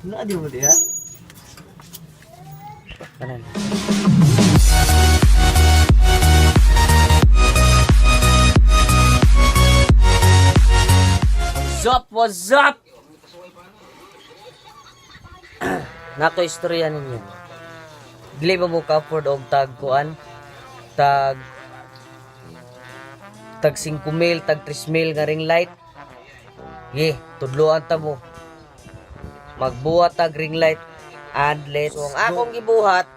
Na di mo diha. Kanan. What's up? What's up? Nato istorya ninyo. Dili ba mo ka-afford og tag kuan? Tag tag 5 mil, tag 3 mil nga ring light. Ye, tudloan ta mo. Magbuhat tag ring light and let's, so, ang akong gibuhat,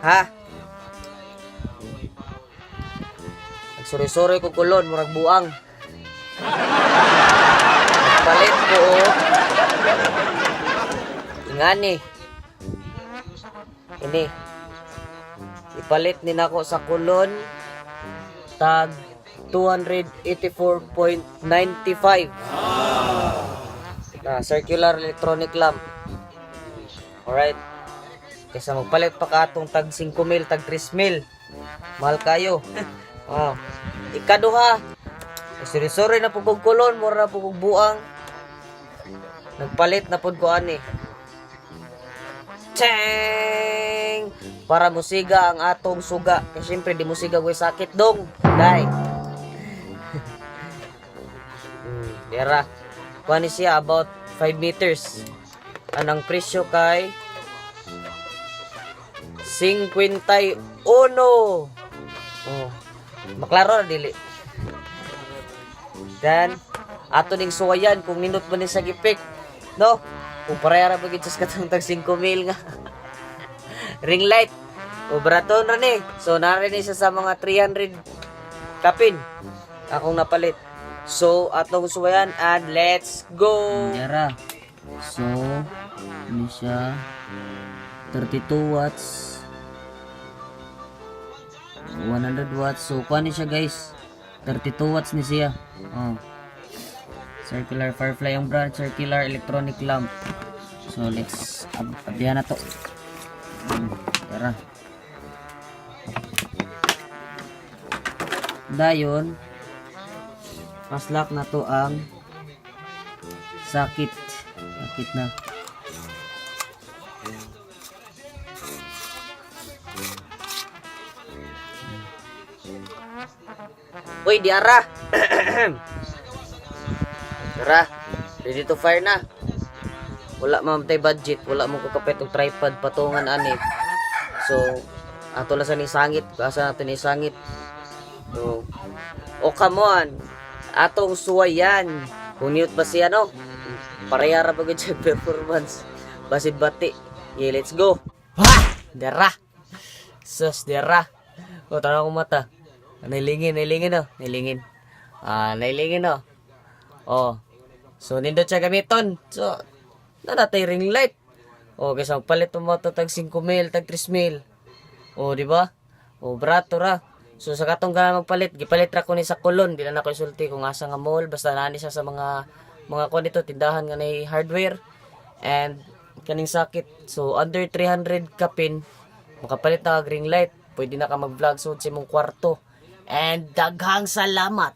ha? Nagsuri-suri ko kulon, murag buang. Nagpalit ko og ingani. Ini. Ipalit ni nako sa kulon tag 284.95. Na circular electronic lamp. Alright. Kaysa magpalit pa ka atong tag 5 mil, tag 3 mil. Mahal kayo. Wow. Ikaduha. Suri-suri na po kog kulon, mura na po kog buang. Nagpalit na pod ko ani. Teng! Para musiga ang atong suga. Kasi syempre di musiga ko'y sakit dong. Dai. Dera. Kuha ni siya about 5 meters. Anang presyo kay 51. Oh. Maklaro na dili. Then ato ning suwayan kung nindot ba ni sa gipik. No? Kung pareha ra ba gid sa katong tag 5 mil nga ring light. O baraton ra ni. So nari ni siya sa mga 300 kapin akong napalit. So atong suwayan and let's go. Yara. So ni siya 32 watts, 100 watts. So kuha ni siya, guys. 32 watts ni siya. Oh. Circular Firefly ang brand, circular electronic lamp. So let's abihan na to. Tara. Dayon, maslak na to ang sakit. Sakit na. Uy, di ara. Tara, ready to fire na. Wala man tay budget, wala mo ko kapit og tripod patungan ani. So, ato lang sa ni sangit, asa nato ni sangit. So, oh come on. Atong suwayan. Kung niyot ba siya, no? Pareha ra ba gud siya performance. Basid bati. Yeah, let's go. Ha! Dara. Sus, dara. O, tanaw akong mata. Nailingin, nailingin, oh. Nailingin. Ah, nailingin, oh. Oh. So, nindot siya gamiton. So, nanatay ring light. Oh, kaysa magpalit mo to tag 5 mil, tag 3 mil. Oh, di ba? Oh, brato ra. So sa katong gana magpalit, gipalit ra ko ni sa Colon, di na nako isulti kung asa nga mall, basta naani siya sa mga kuan dito, tindahan nga nay hardware and kaning sakit. So under 300 kapin, makapalit na kag ring light, pwede na ka mag-vlog sa imong kwarto. And daghang salamat.